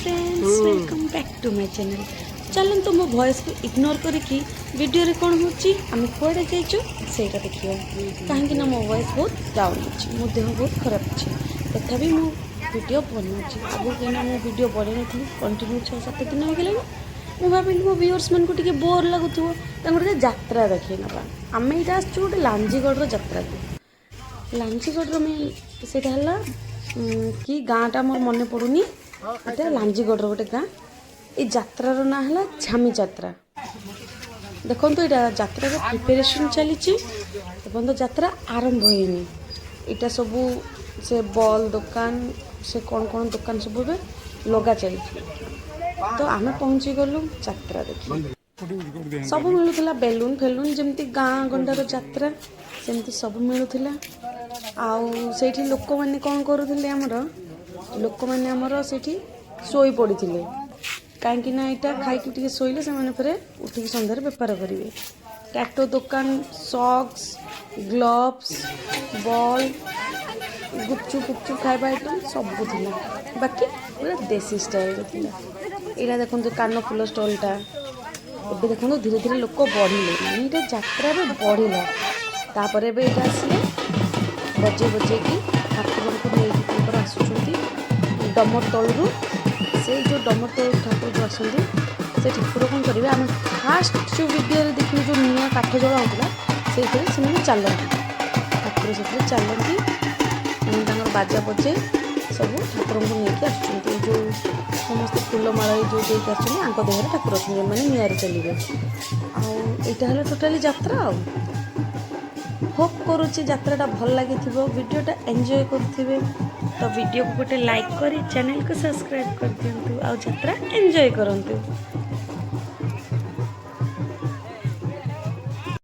Friends, welcome back to my channel. ଚାଲନ୍ତୁ, ମୋ ଭଏସ୍କୁ ignore କରିକି ଭିଡ଼ିଓରେ କ'ଣ ହେଉଛି, ଆମେ କୁଆଡ଼େ ଯାଇଛୁ, ସେଇଟା ଦେଖିବା। କାହିଁକି ନା ମୋ ଭଏସ୍ ବହୁତ ଡାଉନ୍ ଅଛି, ମୋ ଦେହ ବହୁତ ଖରାପ ଅଛି। ତଥାପି ମୁଁ ଭିଡ଼ିଓ ବନାଉଛି ଆଗକୁ, କାହିଁକିନା ମୁଁ ଭିଡ଼ିଓ ବନେଇ ନଥିଲି କଣ୍ଟିନ୍ୟୁ 6-7 ଦିନ ହେଇଗଲାଣି। ମୁଁ ଭାବିଲି ମୋ ଭିଉଅର୍ସମାନଙ୍କୁ ଟିକେ ବୋର୍ ଲାଗୁଥିବ, ତାଙ୍କୁ ଟିକେ ଯାତ୍ରା ଦେଖେଇ ନେବା। ଆମେ ଏଇଟା ଆସିଛୁ ଗୋଟେ ଲାଞ୍ଜିଗଡ଼ର ଯାତ୍ରାକୁ। ଲାଞ୍ଜିଗଡ଼ର ମେନ୍ ସେଇଟା ହେଲା କି ଗାଁଟା ମୋର ମନେ ପଡ଼ୁନି। ଏଇଟା ଲାଞ୍ଜିଗଡ଼ର ଗୋଟେ ଗାଁ। ଏଇ ଯାତ୍ରାର ନାଁ ହେଲା ଝାମି ଯାତ୍ରା। ଦେଖନ୍ତୁ, ଏଇଟା ଯାତ୍ରାର ପ୍ରିପାରେସନ୍ ଚାଲିଛି, ଏପର୍ଯ୍ୟନ୍ତ ଯାତ୍ରା ଆରମ୍ଭ ହେଇନି। ଏଇଟା ସବୁ ସେ ବଲ୍ ଦୋକାନ, ସେ କ'ଣ କ'ଣ ଦୋକାନ ସବୁ ଏବେ ଲଗା ଚାଲିଛି। ତ ଆମେ ପହଞ୍ଚିଗଲୁ ଯାତ୍ରା ଦେଖି। ସବୁ ମିଳୁଥିଲା, ବେଲୁନ୍ ଫେଲୁନ୍, ଯେମିତି ଗାଁ ଗଣ୍ଡାର ଯାତ୍ରା ସେମିତି ସବୁ ମିଳୁଥିଲା। ଆଉ ସେଇଠି ଲୋକମାନେ କ'ଣ କରୁଥିଲେ? ଆମର ଲୋକମାନେ ଆମର ସେଇଠି ଶୋଇ ପଡ଼ିଥିଲେ, କାହିଁକି ନା ଏଇଟା ଖାଇକି ଟିକେ ଶୋଇଲେ ସେମାନେ ଫେରେ ଉଠିକି ସନ୍ଧ୍ୟାରେ ବେପାର କରିବେ। ଟ୍ୟାଟୋ ଦୋକାନ, ସକ୍ସ, ଗ୍ଲୋଭ୍ସ, ବଲ୍, ଗୁପଚୁପ୍ ଫୁପଚୁପ୍ ଖାଇବା ଆଇଟମ୍ ସବୁ ଥିଲା। ବାକି ପୁରା ଦେଶୀ ଷ୍ଟାଇଲ୍ର ଥିଲା। ଏଇଟା ଦେଖନ୍ତୁ, କାନଫୁଲ ଷ୍ଟଲ୍ଟା। ଏବେ ଦେଖନ୍ତୁ, ଧୀରେ ଧୀରେ ଲୋକ ବଢ଼ିଲେ, ମାନେ ଏଇଟା ଯାତ୍ରା ଏବେ ବଢ଼ିଲା। ତାପରେ ଏବେ ଏଇଟା ଆସିଲେ ବଜେଇ ବଜେଇକି ଠାକୁରଙ୍କୁ ନେଇକି ତାଙ୍କର ଆସୁଛନ୍ତି ଡମର ତଳରୁ। ସେଇ ଯେଉଁ ଡମର ତଳରୁ ଠାକୁର ଯେଉଁ ଆସନ୍ତି, ସେ ଠାକୁର କ'ଣ କରିବେ? ଆମେ ଫାଷ୍ଟ ଯେଉଁ ଭିଡ଼ିଓରେ ଦେଖିଲୁ, ଯେଉଁ ନିଆଁ କାଠ ଜଳା ହେଉଥିଲା, ସେଇଥିରେ ସେମାନେ ଚାଲନ୍ତି। ଠାକୁର ସେଥିରେ ଚାଲନ୍ତି, ମାନେ ତାଙ୍କର ବାଜା ବଜେଇ ସବୁ ଠାକୁରଙ୍କୁ ନେଇକି ଆସୁଛନ୍ତି। ଏଇ ଯେଉଁ ସମସ୍ତେ ଫୁଲମାଳ ଏଇ ଯେଉଁ ଦେଇକି ଆସୁଛନ୍ତି, ୟାଙ୍କ ଦେହରେ ଠାକୁର ଅଛନ୍ତି, ଏମାନେ ନିଆଁରେ ଚାଲିବେ। ଆଉ ଏଇଟା ହେଲା ଟୋଟାଲି ଯାତ୍ରା। ଆଉ ହୋପ୍ କରୁଛି ଯାତ୍ରାଟା ଭଲ ଲାଗିଥିବ, ଭିଡ଼ିଓଟା ଏନ୍ଜୟ କରୁଥିବେ। ତ ଭିଡ଼ିଓକୁ ଗୋଟେ ଲାଇକ୍ କରି ଚ୍ୟାନେଲକୁ ସବସ୍କ୍ରାଇବ୍ କରିଦିଅନ୍ତୁ ଆଉ ଯାତ୍ରା ଏନ୍ଜୟ କରନ୍ତୁ।